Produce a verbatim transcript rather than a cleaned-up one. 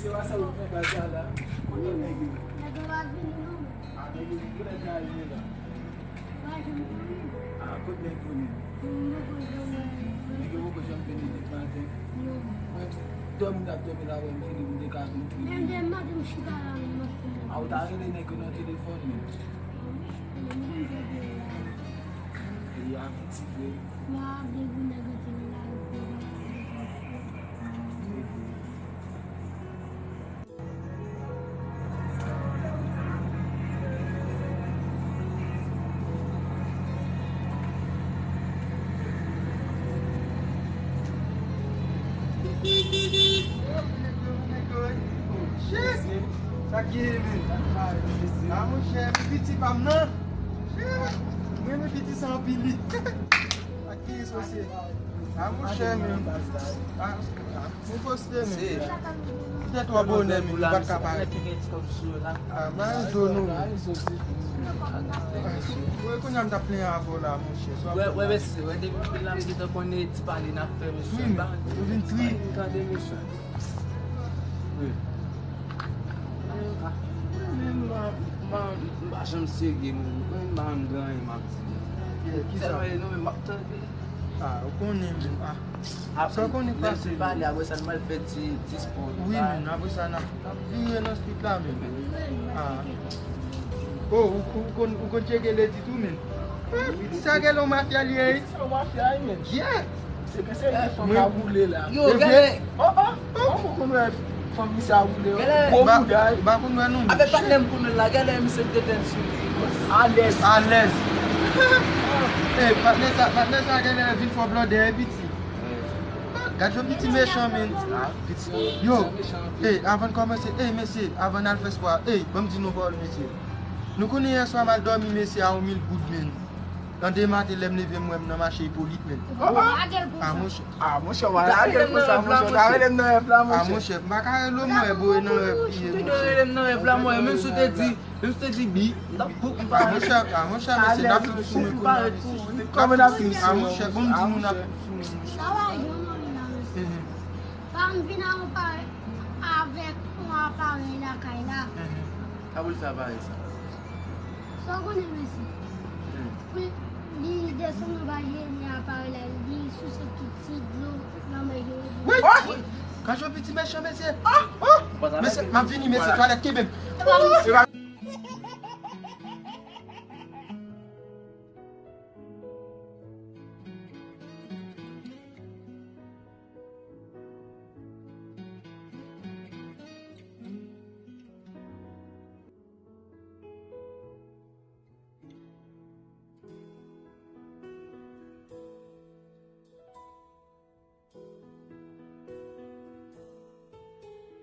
Yo, sa ou fè baz la la? Kote nèg yo? Nèg yo pa vini non. A, nèg yo, kilè nèg yo rive la? Pa janm vini. A, kot nèg yo menm? M poko janm wè. Nèg yo poko janm vini depi maten? Non. Mwen, dòmi m t ap dòmi la, wè m vini, m te ka vin kriye. Menm depi maten m chita la, m ap fini. A, ou ta rele nèg yo nan telefòn menm? Non, m konn kote yo la. Peyi a piti vre. Mwen ap depi nèg yo te vin la, yo te vin la. Sa ki ye, men? A, monchè, piti pa m nan. Mwen renmen piti sa anpil, wi. Sa ki ye, sosye? A, monchè, men. A, a, mwen poste, men. Ou te twò bonè, men, ou pa t ka parèt. A, Marenzo, nou. Wè, kounye a m t ap plenyen avè w la, monchè. Wè, wè, mesye, wè, depi m vin la, m gentan konnen ti pale n ap fè, mesye. Wi, men, ou vin tri. Tande, mesye. Wi. Men, m, m, m pa janm serye, men, m pa janm gen anyen m ap di. Kisa? Sèlman, non, men m ap tande. A, ou konnen, men, a. Sa w konnen pase, men. Apre sa, m al fè ti, ti spò. Wi, men, apre sa, n ap, n ap vire nan street la, men. A. O, ou, ou konn, ou konn tcheke ledi tou, men. Piti sa gen lè yon mafya li ye, wi. Piti sa yon mafya, wi, men. Yeah. Se ke se yon fanm k ap woule la. Yo, e vre? Gade. O, o, o, ou konn wè fanm misye ap woule, gwo bouda, wi. M pa konn wè non, men. Avèk patnè m konn wè la, gade misye te tèt sou li. Alèz. Alèz. Ey, patnè sa, patnè sa genlè vin fò blòdè, wi, piti. Gad yon piti mechan, men. Yo, ey, avan n kòmanse, ey, mesye, avan n al fè spò a, ey, ban m di nou pawòl, mesye. Nou konnen yèswa m al dòmi, mesye, a yon mil goud, men. Nan demen maten, lè m leve, m wè m nan mache Ipolit, men. A, monchè. A, monchè, w a lage l konsa, monchè. W ta rele m nan rèv la, monchè. A, monchè, m pa ka rele w, mwen, bro, e nan rèv li ye, monchè. Rele m nan rèv la, mwen, menm si w te di, menm si w te di bi, m t ap bouk, m pa rele. A, monchè, a, monchè, mesye, n ap sou mwen kounye a, mesye. Kòman n ap sou mwen? A, monchè, bon, m di nou n ap sou mwen, monchè. Travay, non, non, non, non. Pa m vin a yon pa avèk yon aparèy lakay la. Sa pou l fè aparèy sa? Sa w konnen, mesye? Pou li desann anba je li aparèy la, li souse tout ti dlo lanmè yo. Wi! Gad yon piti mechan, mesye. Mesye, m ap vini, mesye, twalèt kenbe m.